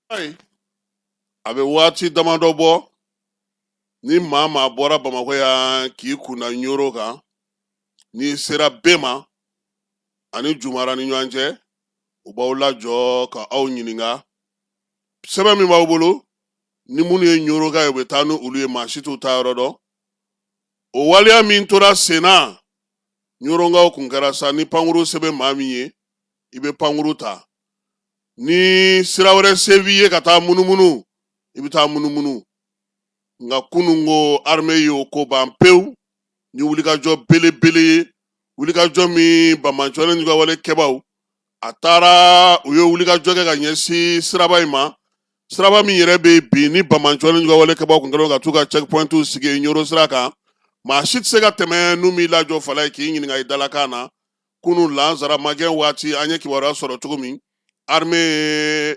A bɛ waati damadɔ bɔ, ni maa maa bɔra Bamakɔ yan k'i kunda Ɲoro kan, n'i sera Bema ani Jumara ni ɲɔgɔn cɛ, u b'aw lajɔ ka aw ɲininka sɛbɛn min b'aw bolo. Ni minnu ye Ɲoroka ye, u bɛ taa ni olu ye, maa si t'u ta yɔrɔ dɔn. O waleya min tora sen na, Ɲoronkaw kun kɛra sa, ni pankuru sɛbɛn maa min ye, i bɛ pankuru ta. Ni sira wɛrɛ se b'i ye ka taa munumunu, i bɛ taa munumunu. Nka kununko, armée y'o ko ban pewu ni wulikajɔ belebele ye, wulikajɔ min banbaanci ni juguwale kɛbaw a taara, u ye wulikajɔ kɛ ka ɲɛsin siraba in ma, siraba min yɛrɛ bɛ bi ni banbaanci ni juguwale kɛbaw kun kɛlen ka t'u ka checkpointiw sigi Ɲoro sira kan. Maa si tɛ se ka tɛmɛ n'u m'i lajɔ fala k'i ɲininka i dalakan na. Kunun lansara magɛn waati, an ye kibaruya sɔrɔ cogo min, armée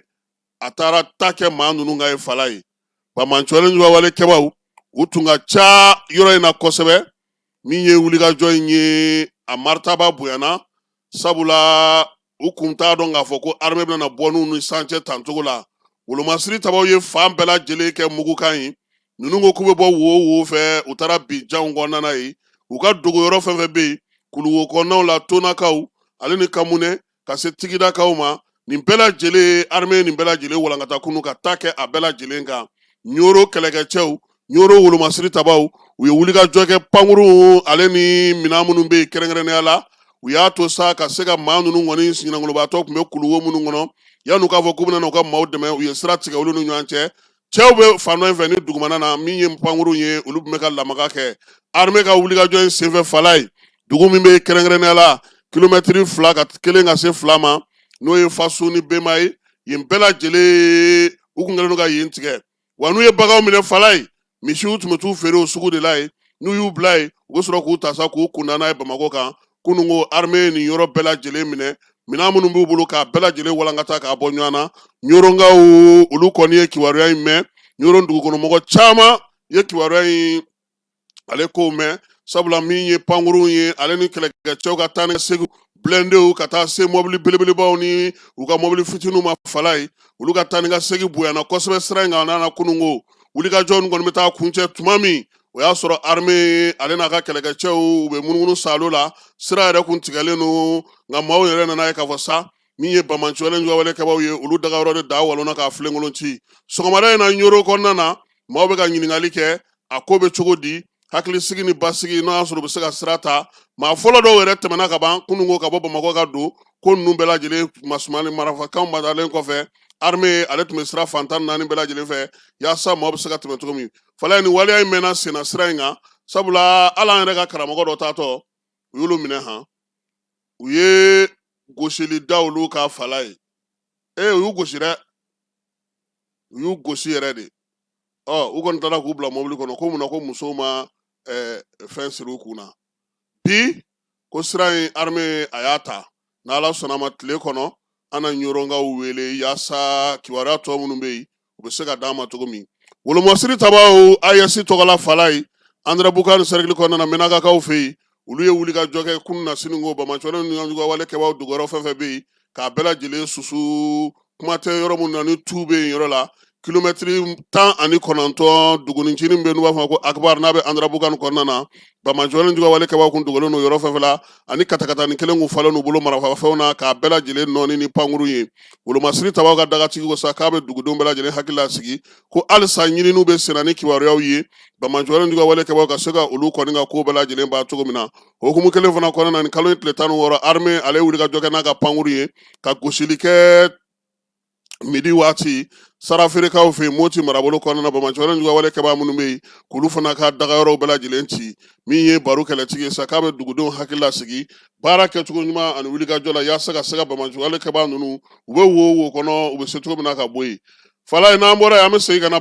a taara ta kɛ maa ninnu ka ye fala ye. Banbaanci ni juguwale kɛbaw, u tun ka ca yɔrɔ in na kosɛbɛ. Min ye wulikajɔ in ye, a maritaba bonyana, sabula u kun t'a dɔn k'a fɔ ko armée bɛna bɔ n'u ni san cɛ tancogo la. Wolomasiri tabaw ye fan bɛɛ lajɛlen kɛ mugukan ye. Ninnu ko k'u bɛ bɔ wo wo fɛ, u taara bin janw kɔnɔna ye. U ka dogo yɔrɔ fɛn fɛn bɛ yen, kuluwo kɔnɔnaw la, Tonakaw ale ni Kamunɛ ka se Tigidakaw ma, nin bɛɛ lajɛlen, armée nin bɛɛ lajɛlen walankata kunu ka taa kɛ a bɛɛ lajɛlen kan. Ɲoro kɛlɛkɛcɛw, Ɲoro wolomasiri tabaw, u ye wulikajɔ kɛ pankuru ale ni minɛn minnu bɛ yen kɛrɛnkɛrɛnnenya la. U y'a to sa ka se ka maa ninnu kɔni signangolobatɔ tun bɛ kuluwo minnu kɔnɔ, yan'u k'a fɔ k'u bɛna u ka maaw dɛmɛ, u ye sira tigɛ olu ni ɲɔgɔn cɛ. Cɛw bɛ fan dɔ in fɛ ni dugumana na, min ye pankuru ye, olu tun bɛ ka lamaga kɛ. Armée ka wulikajɔ in senfɛ fala ye, dugu min bɛ kɛrɛnkɛrɛnnenya la kilomɛtiri 2 ka 1 ka se 2 ma, n'o ye Fasu ni Bema ye, yen bɛɛ lajɛlen, u kun kɛlen don ka yen tigɛ. Wa n'u ye baganw minɛ fala ye, misiw tun bɛ t'u feere o sugu de la yen. N'u y'u bila yen, u bɛ sɔrɔ k'u ta sa k'u kunda n'a ye Bamakɔ kan. Kununko, armée nin yɔrɔ bɛɛ lajɛlen minɛ, minɛn minnu b'u bolo, k'a bɛɛ lajɛlen walankata k'a bɔ ɲɔgɔn na. Ɲoronkaw, olu kɔni ye kibaruya in mɛn. Ɲoron dugukɔnɔmɔgɔ caman ye kibaruya in ale kow mɛn, sabula min ye pankurunw ye ale ni kɛlɛkɛcɛw ka taa ni segu blindéw ka taa se mɔbili belebelebaw ni u ka mɔbili fitininw ma fala ye, olu ka taa ni ka segin bonyana kosɛbɛ sira in kan. N'a kununko wulikajɔ nin kɔni bɛ taa kuncɛ tuma min, o y'a sɔrɔ armée ale n'a ka kɛlɛkɛcɛw, u bɛ munumunu salo la, sira yɛrɛ kun tigɛlen don. Nka maaw yɛrɛ nana ye k'a fɔ sa, min ye banbaanci ni juguwale kɛbaw ye, olu dagayɔrɔ de da walonna k'a filenkolon ci. Sɔgɔmada in na, Ɲoro kɔnɔna na, maaw bɛ ka ɲininkali kɛ, a ko bɛ cogo di, hakilisigi ni basigi, n'o y'a sɔrɔ u bɛ se ka sira ta. Maa fɔlɔ dɔw yɛrɛ tɛmɛna ka ban kununko ka bɔ Bamakɔ ka don. Ko ninnu bɛɛ lajɛlen masumali marafakanw badalen kɔfɛ, armée ale tun bɛ sira fan 14 bɛɛ lajɛlen fɛ yaasa maaw bɛ se ka tɛmɛ cogo min. Fala, nin waleya in mɛnna senna sira in kan, sabula hali an yɛrɛ ka karamɔgɔ dɔ taatɔ, u y'olu minɛ han, u ye gosili da olu ka fala ye. Ee, u y'u gosi dɛ, u y'u gosi yɛrɛ de. Ɔ, u kɔni taara k'u bila mɔbili kɔnɔ ko munna ko musow ma fɛn siri u kun na. Bi ko sira in, armée a y'a ta. N'Ala sɔnna ma, tile kɔnɔ an na Ɲoronkaw wele yaasa kibaruya tɔ minnu bɛ yen, u bɛ se ka d'an ma cogo min. Wolomasiri tabaw AES tɔgɔla fala ye, Andarabukan sɛrikili kɔnɔna na, Menakakaw fɛ yen, olu ye wulikajɔ kɛ kunun na sini ko banbaanci ni juguwale kɛbaw duguyɔrɔ fɛn fɛn bɛ yen, k'a bɛɛ lajɛlen susu. Kuma tɛ yɔrɔ minnu na ni tu bɛ yen yɔrɔ la, kilomɛtiri 19 dugunicinin bɛ, n'u b'a fɔ ko Akibar, n'a bɛ Andarabukan kɔnɔna na, banbaanci ni juguwale kɛbaw kun dogolen don yɔrɔ fɛn fɛn la, ani katakatani kelen kun falen n'u bolo marafafɛnw na, k'a bɛɛ lajɛlen nɔɔni ni pankuru ye. Wolomasiri tabaw ka dagatigi ko sa k'a bɛ dugudenw bɛɛ lajɛlen hakili lasigi ko halisa ɲininiw bɛ senna ni kibaruyaw ye, banbaanci ni juguwale kɛbaw ka se ka olu kɔni ka ko bɛɛ lajɛlen ban cogo min na. O hukumu kelen fana kɔnɔna na, nin kalo in tile 16, armée ale wuli ka jɔ kɛ n'a ka pankuru ye ka gosili kɛ midi waati sarafeerekaw fɛ yen, Moti marabolo kɔnɔna na, banbaanci ni juguwale kɛbaa minnu bɛ yen, k'olu fana ka dagayɔrɔw bɛɛ lajɛlen ci. Min ye baro kɛlɛtigi ye sa, k'a bɛ dugudenw hakili lasigi baara kɛcogo ɲuman ani wulikajɔ la yaasa ka se ka banbaanci wale kɛbaa ninnu, u bɛ wo wo kɔnɔ, u bɛ se cogo min na ka bɔ yen. Fala ye, n'an bɔra yen, an bɛ segin ka na.